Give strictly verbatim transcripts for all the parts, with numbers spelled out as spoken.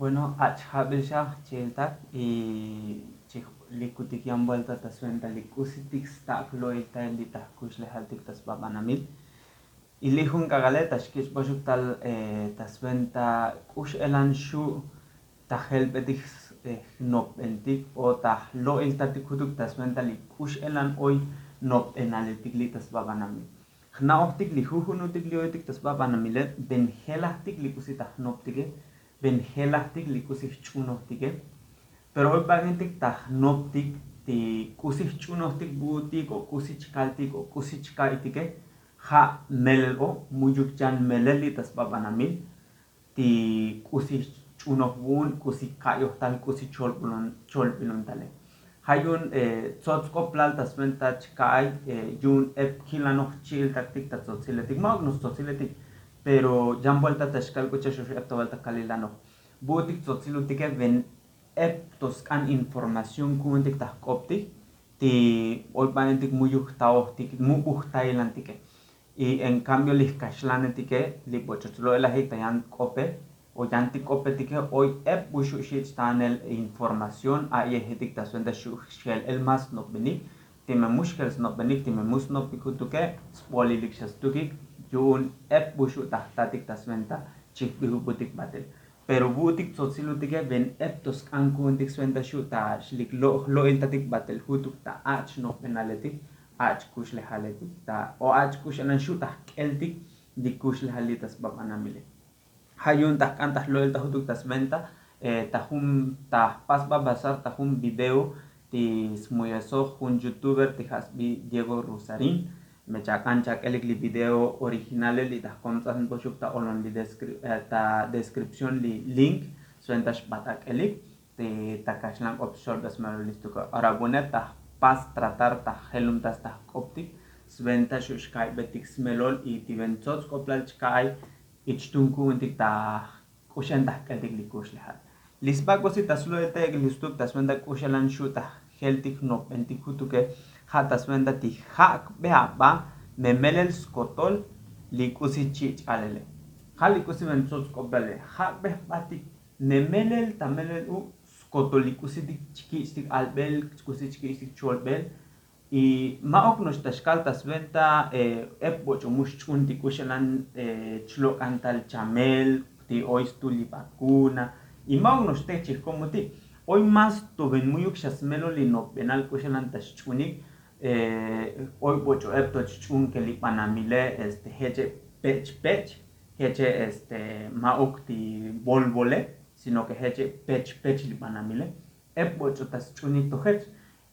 Bueno, ach'jabil xa jchi'iltak y chijlikkutik yan vuelta ta sventa li k'usitik stak' lo'iltail li ta jkuxlejaltik ta sba banamil. Y li jun k'ak'ale' ta xkich'boxuk tal ta sventa k'u x'elan xu' ta jelbetik jnopbentik o ta jlo'iltatik jutuk ta sventa li k'u x'elan oy nopbenaletik li' ta sba banamil. Jna'ojtik li jujunutik li oyotik ta sba banamile' ven jelajtik li k'usi ta jnoptike, ven jelajtik li k'usi jch'unojtike. Pero oy ba'intik ta jnoptik ti k'usi jch'unojtik bu'utik o k'usi chkaltik o k'usi chka'itike ja' melel o mu'yuk chan melel li' ta sba banamil ti k'usi ch'unoj vu'un k'usi ka'yojtal k'usi cholb'ilon tale. Ja' yu'un tzotz k'oplal ta sventa chka'ay yu'un ep kilanoj jchi'iltaktik ta tzotziletik ma'uk noj tzotziletik. Pero yan vuelta ta xkal k'u cha' xox ep ta vuelta kalilanoj bu'utik tzotzilutike ven ep to sk'an información ku'untik ta jk'optik ti oy ba'intik mu'yuk jtaojtik mu'buk jtailantike. Y en kambio li jkaxlanetike li boch'och lo'elajik ta yan k'ope o yantik k'opetike oy ep bu xu' xi' chtanel información a'iyejetik ta sventa xu' xjel'el más snopbenik. Ti me mu xjel snopbenik ti me mu snopbik jutuke sbolilik xa stukik yu'un ep bu xu' ta jtatik ta sventa chijbijubutik batel. Pero bu'utik tzotzilutike ven ep to sk'an ku'untik sventa xu' ta xlik jlo'iltatik batel jutuk ta ach' nopbenaletik ach' kuxlejaletik ta o ach' k'u x'elan xu' ta jk'eltik li kuxlejal li' ta sba banamile. Ja' yu'un ta jk'an ta jlo'ilta jutuk ta sventa ta jun ta jpasba bazar ta jun video ti smuyesoj jun youtuber ti ja' sbi diego rusarín. Me chak'an chak'elik li video originale li ta jkomts'an boxuk ta olon li ta descripción li link sventa xbatak'elik. Ti ta kaxlan k'op xolbesmelolistuka ora bune ta jpas tratar ta jelumtas ta jk'optik sventa xu' xka'ybetik smelol y ti ven tzotz k'oplal chka'ay. Y chtun ku'untik ta k'uxen ta jk'eltik li kuxlejal li sba k'usi ta slo'ilta ek'li stuk ta sventa k'uxelan xu' ta jeltik jnopbentik jutuke. Ja' ta sventa ti jak'be aba me melel skotol li k'usi chi' ch'alele. Ja' li k'usi ven tzotz k'oplale jak'be jbatik me melel ta melel u' skotol li k'usitik chkich'tik albel k'usi chkich'tik cholbel. Y ma'uk no'ox ta xkal ta sventa ep boch'o mu xch'un ti k'u xelan chlok'an tal chamel ti oy stul li vacuna. Y ma'uk no'ox te chijkomuti' oy más to ven mu'yuk xa smelol li nopbenal k'u xelan ta xch'unik. Oy boch'o ep to chch'un ke li banamile este jeche' pech pech jeche' este ma'uk ti volvole sino ke jeche' pech pech li banamile. Ep boch'o ta sch'unik to jech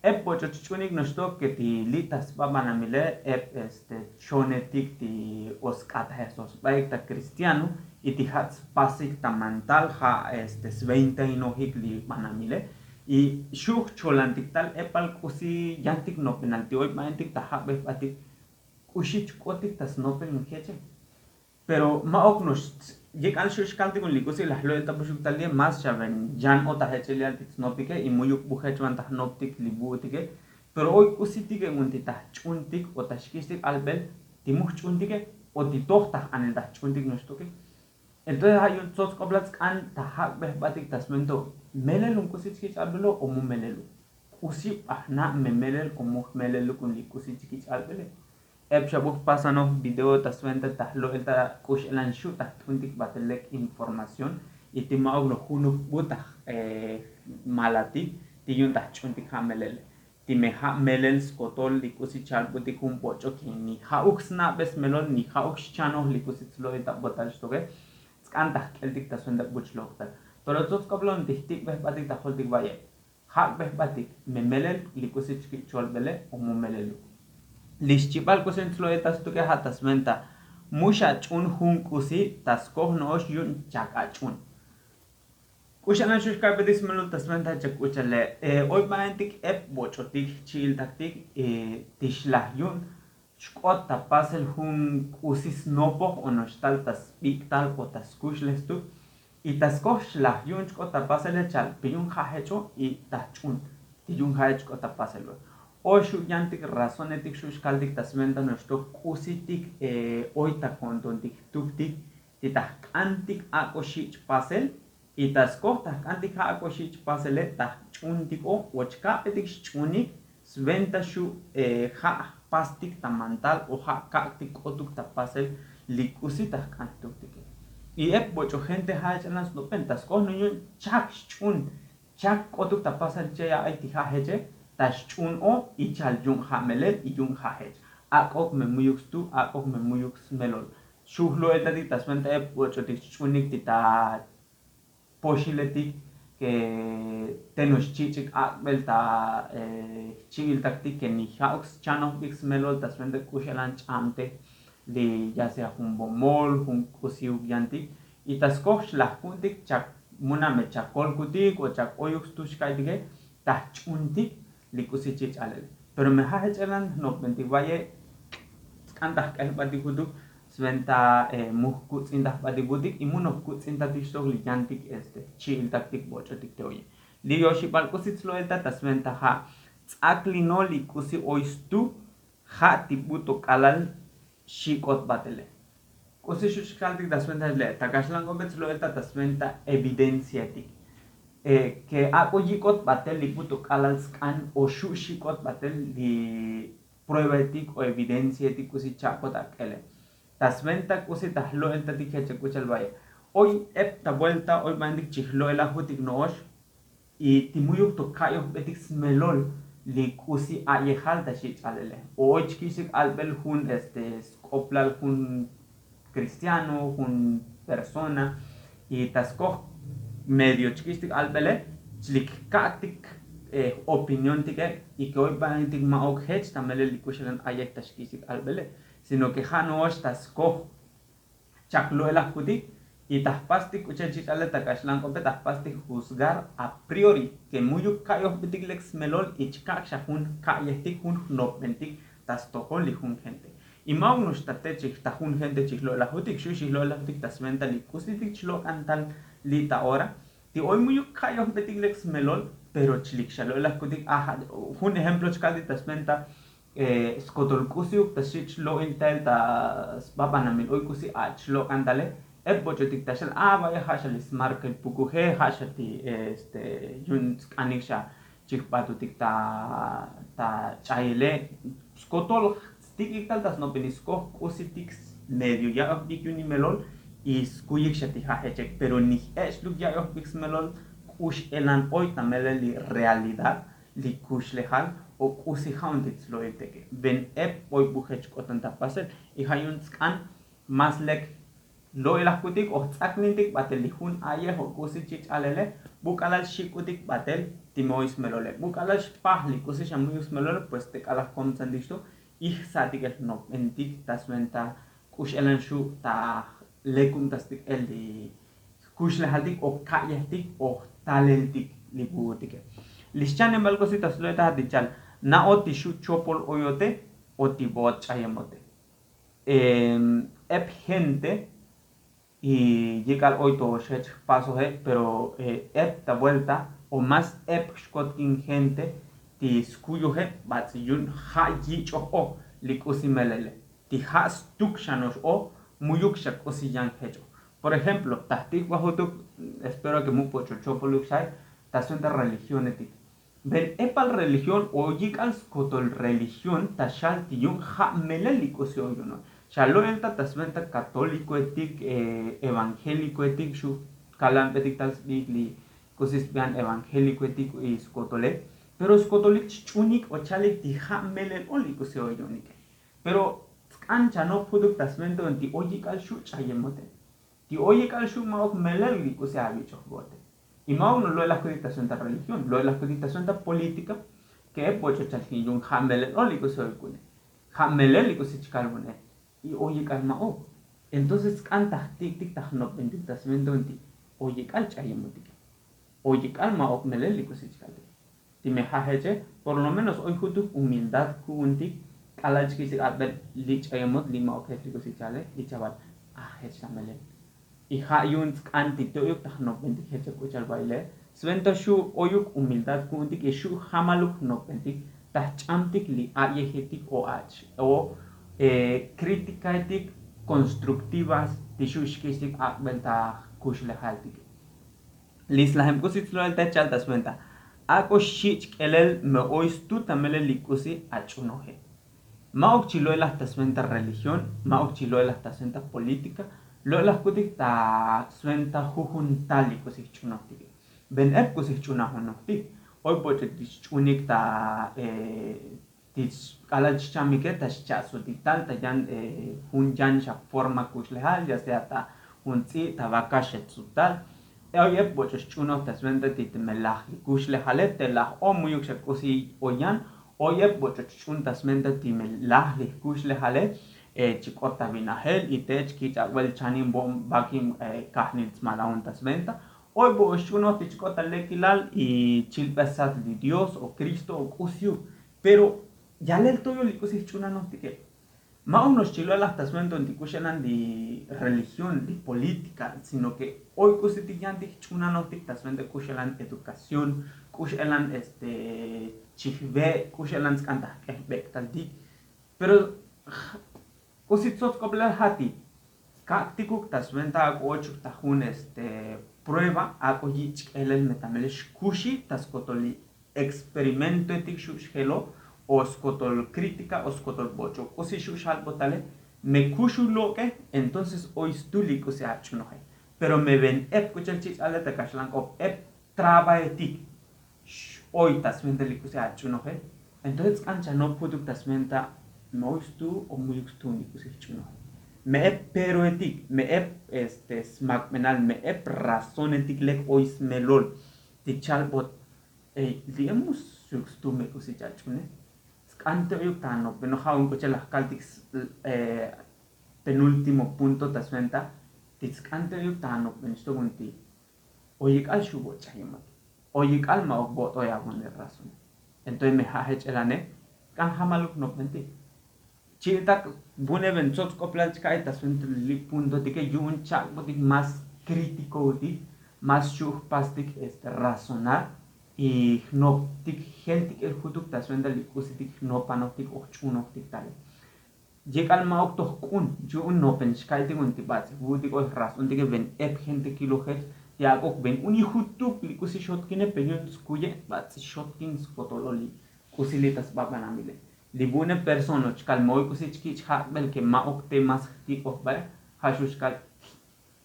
ep boch'o chch'unik noxtok ke ti li' ta sba banamile ep este chonetik ti osk'atajej soj sbaik ta kristiano y ti ja' spasik ta mantal ja' este sveinta inojik li banamile. Y xu' jcholantik tal epal k'usi yantik nopinal ti oy ba'intik ta ja' bejbatik k'uxi chk'otik ta snopel njeche. Pero ma'uk no'ox yek'an xu' xkantik un li k'usi laj lo'el ta buxuk tal ye más xaben yan o ta jech'el yaltik snopike y mu'yuk bu jech ban ta jnoptik li bu'utike. Pero oy k'usitik e un ti ta jch'untik o ta xkich'tik albel ti mu jch'untike o ti toj ta j'anil ta jch'untik no'ox toke. Entonces ja' yu'un tzotz k'oplal tsk'an ta jak'be jbatik ta svento melel un k'usi chkich' albelo o mu melel un k'usi bajna' me melel o mu jmeleluk un li k'usi chkich' albele. Ep xa bu jpasanoj video ta sventa ta jlo'el ta k'u x'elan xu' ta jt'untik batel lek información y ti ma'uk noj junuk bu ta jmalatik ti yu'un ta jch'untik ja' melele. Ti me ja' melel skotol li k'usi chalbutik jun boch'o ke ni ja'uk sna'be smelol ni ja'uk xchanoj li k'usi tslo'il ta botal xtoke. Tsk'an ta jk'eltik ta sventa bu chlojtal. Pero tzutz k'oplon ti jtik'be jbatik ta joltik ba'ye' jak'be jbatik me melel li k'usi chkich' cholbele o mu meleluk. Li xchibal k'usi ntslo'il ta stuke ja' ta sventa mu xach'un jun k'usi ta skoj no'ox yu'un chak ach'un. K'u xanan xu' xka'ybetik smelol ta sventa chak k'u chale' oy ba'intik ep boch'otik jchi'iltaktik ti xlaj yu'un chk'ot ta pasel jun k'usi snopoj o noxtal ta sbik'tal o ta skuxlej stuk. Y ta skoj xlaj yu'un chk'ot ta pasele chal pi yu'un ja' jech'o y ta jch'un ti yu'un ja' jech chk'ot ta pasel oy xu' yantik razonetik xu' xkaltik ta sventa noxtok k'usitik oy ta ko'ntontik jtuktik ti ta jk'antik ak'o xi' chpasel. Y ta skoj ta jk'antik ja' ak'o xich' pasele ta jch'untik o o chka'petik xch'unik sventa xu' ja' jpastik ta mantal o ja' kak'tik k'otuk ta pasel li k'usi ta jk'antuktike. Y ep boch'o gente ja' ech'elan snopen ta skoj nuyun chak xch'un chak k'otuk ta pasel che ya'ay ti ja' jeche ta xch'un o y chal yu'un ja' melel y yu'un ja' jech. Ak'ok me muyuk stu ak'ok me muyuk smelol. Xu' jlo'eltatik ta sventa ep boch'otik xch'unik ti ta poxiletik ke tenox chich'ik ak'bel ta jchi'iltaktik ke ni ja'uk schanojbik smelol ta sventa k'uxelan ch'amte li ya sea jun bomol jun k'usiuk yantik. Y ta skoj xlaj ku'untik chak muna' me chak kolkutik o chak oyuk stu xka'ytike ta jch'untik li k'usi chi ch'alele. Pero me ja' jech'elan jnopbentik vaye' sk'an ta jk'ejbatik jutuk sventa mu jkutz'intaj jbatik vutik y mu noj kutz'intatik xtok li yantik este chi'iltaktik boch'otik te oye. Li yoxibal k'usi tslo'elta ta sventa ja' ts'ak li no li k'usi oy stu ja' ti bu to k'alal xik'ot batele. K'usi xu' xkaltik ta sventa le' ta kaxlan k'opet tslo'elta ta sventa evidenciaetik ke ak'o yik'ot batel li bu to k'alal sk'an o xu' xik'ot batel li pruebaetik o evidenciaetik k'usi cha'kot ak'ele. Ta sventa k'usi ta jlo'eltatik jech ak'uchal baye. Oy ep ta vuelta oy bantik chi jlo'elajutik no'ox y ti muyuk to ka'yojbetik smelol li k'usi a'yejal ta xi' ch'alele o oy chkich'tik albel jun este sk'oplal jun kristiano jun persona y ta skoj medio chkich'tik albele chlik ka'tik opiniontike y ke oy bantik ma'ok jech ta melel li k'uxelan a'yej ta xkich'tik albele. Sino ke ja' no'ox ta skoj chak lo'elajkutik y ta jpastik k'uchel chich'ale ta kaxlan k'ope ta jpastik juzgar a priori ke muyuk ka'yojbetik lek smelol y chkak' xa jun ka'yejtik jun jnopbentik ta stojol li jun gente. Y ma'uk no'ox ta te chij ta jun gente chij lo'elajutik xu' xij lo'elajutik ta sventa li k'usitik chlok'an tal li' ta ora ti oy muyuk ka'yojbetik lek smelol. Pero chlik xa lo'elajkutik a jun ejemplo chkaltik ta sventa skotol k'usiuk ta xich' lo'il tael ta sba banamil oy k'usi a' chlok'an tale. Ep boch'otik ta xal a vaya ja' xa li smarkel pukuje ja' xa ti este yu'un sk'anik xa chijbatutik ta ta ch'ayele. Skotol stik'ik tal ta snopinil skoj k'usitik medio ya'ojbik yu'un imelol y skuyik xa ti ja' jechek pero nij ech' luk ya'ojbik smelol k'ux elan oy ta melel li realidad li kuxlejal o k'usi ja'untik tslo'ilteke. Ven ep oy bu jech k'otan ta pasel y ja' yu'un tsk'an mas lek lo'ilajkutik o jts'aklintik batel li jun a'yej o k'usi chi ch'alele bu k'alal xik'utik batel ti me oy smelole bu k'alal xpaj li k'usi xa muyuk smelole pues te k'alal jkomtsantik xtu y jsa'tik el jnopbentik ta sventa k'ux elan xu' ta jlekubtastik el li jkuxlejaltik o jka'yejtik o jtaleltik li butike. Li xchanebal k'usi ta slo'elta ja' ti chal na'ot ti xu' chopol oyote o ti bo'ot ch'ayemote. Ep gente y yik'al oy to xech jpasoje pero ep ta vuelta o mas ep xkotkin gente ti skuyuje batz' yu'un ja' yich'oj o li k'usi melele ti ja' stuk xa no'ox o muyuk xa k'usi yan jech o. Por ejemplo ta jtik vajutuk espero ke mu poch'o chopoluk xay ta sventa religionetik. Ven epal religión o yik'al skotol religión ta xal ti yu'un ja' melel li k'usi oy yu'un o xa lo'elta ta sventa katolikoetik evangelikoetik xu' kalanbetik tal sbik li k'usi sbian evangelikoetik y skotole. Pero skotolik chch'unik o chalik ti ja' melel o li k'usi oy yu'unike. Pero tsk'an chanop jutuk ta sventa yu'un ti oy yik'al xu' ch'ayemote ti oy yik'al xu' ma'ok melel li k'usi avich'oj bo'ote. Y ma'ok no lo'elajkutik ta sventa religión lo'elajkutik ta sventa polítika ke ep boch'o chal jin yu'un ja' melel o li k'usi oy ku'une ja' melel li k'usi chkal vu'une. Y oy yik'al ma'ok entonces tsk'an ta jtik'tik ta jnopbentik ta sventa yu'un ti oy yik'al ch'ayemotike. Oy yik'al ma'ok melel li k'usi chkal ti me ja' jeche por lo menos oy jutuk humildad ku'untik k'alal chkich'tik albel li ch'ayemot li ma'ok jech li k'usi chale li chaval a jech ta melel. Y ja' yu'un tsk'an ti to'yuk ta jnopbentik jech ak'uchal baile sventa xu' oyuk humildad ku'untik y xu' jamaluk jnopbentik ta jch'amtik li a'yejetik o ach o kritikaetik konstruktivas ti xu' xkich'tik ak'bel ta jkuxlejaltike. Li slajem k'usi tslo'el ta cha'al ta sventa. Ak'o xich' k'elel me oy stu ta melel li k'usi ach'unoje. Ma'uk chi lo'elaj ta sventa religión, ma'uk chi lo'elaj ta sventa polítika, lo'elaj kutik ta sventa jujun tal li k'usi jch'unojtike. Benep k'usi jch'unajonojtik. Oy boch'o ti xch'unik ta ti k'alal chichamike ta xcha'sotik tal ta yan jun yan xa forma kuxlejal ya sea ta jun tz'i' ta vaka xetsutal. Oy ep boch'o xch'unoj ta sventa ti melaj li kuxlejale te laj o muyuk xa k'usi oyan. Oy ep boch'o xch'un ta sventa ti melaj li kuxlejale. Chik'ot ta vinajel y te chkich'ak'bel chanin bo'on vakin kajnil tsmalajun ta sventa. Oy bo'o xch'unoj ti chik'ot ta lekilal y chilbesat li dios o kristo o k'usiuk. Pero yalel toyo li k'usi jch'unanojtike. Ma'uk no'ox chi lo'elaj ta sventa ti k'uxelan li religión li polítika sino ke oy k'usi ti yan ti jch'unanojtik ta sventa k'uxelan edukación, k'uxelan este chijve', k'uxelan tsk'an ta jk'ejbek'taltik. Pero k'usi tsotzk'oblal ja' ti kak'tikuk ta sventa ak'o ochuk ta jun este prueba ak'o yich' k'elel me ta melel xkuxi ta skotol li experimentoetik xu' xjelo o skotol krítika o skotol boch'o k'usi xu' xalbotale. Me kuxu lok'e entonces oy stu li k'usi ach'unoje. Pero me ven ep k'u cha'al chich' ale ta kaxlan k'op ep trabaetik oy ta sventa li k'usi ach'unoje. Entonces tsk'an chanop jutuk ta sventa me oy stu o muyuk stu li k'usi jch'unoje. Me ep peroetik me ep este smakbenal me ep razonetik lek oy smelol ti chalbot. Li emus xuk stu me k'usi ch'ach'une. Sk'an te oyuk ta anopbeno ja' un k'u cha'al laj kaltik penúltimo punto ta sventa ti sk'an te oyuk ta anopbeno xtokun ti oy ik'al xu' bo'ch'aj yemot oy ik'al ma' ok bo't'oy avonel razón. Entonces me ja' jech'elane k'an jamaluk nopbentik. Chi'iltak vune ven tsots k'oplal chka'i ta sventa li' puntotike yu'un chak'botik más krítikoutik más xu' jpastik este razonar y jnoptik jeltik el jutuk ta sventa li' k'usitik jnopanojtik o jch'unojtik tale. Yek'al ma'uk toj k'un yu'un nopen xka'ytik un ti bats'ik vu'utik oy jras'untike ven ep gente kilojech ti ak'ok ven un ijutuk li k'usi xotkine pe yu'un skuye' bats'ik xotkin skotol o li' k'usi li' ta sbabanamile. Li vu'une persona chkal me oy k'usi chkich' jak'bel ke ma'uk te mas jtik'oj bae ja' xu' chkal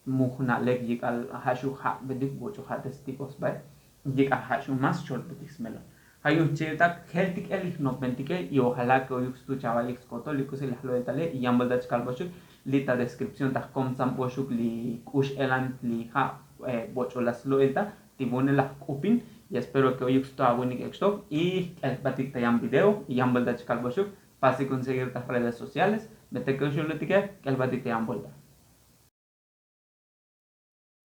mujna'lek yik'al ja' xu' jak'betik boch'o ja' te stik'oj sbae yik'al ja' xu' mas xcholbetik smelol. Ja' yu'un xchi'iltak jeltik el li jnopbentike y ojala' ke oyuk stu chavaltik skotol li k'usi laj lo'eltale y yan buelta chkal boxuk li' ta descripción ta jkomtsan boxuk li k'ux elan li ja' boch'o laj slo'elta ti vu'une laj k'upin. Y espero ke oyuk stu avunik ekxtok y jk'elbatik ta yan video y yan buelta chkal boxuk. Pasik un seguir ta redes sociales. Betek oxulutike jk'elbatik ta yan buelta.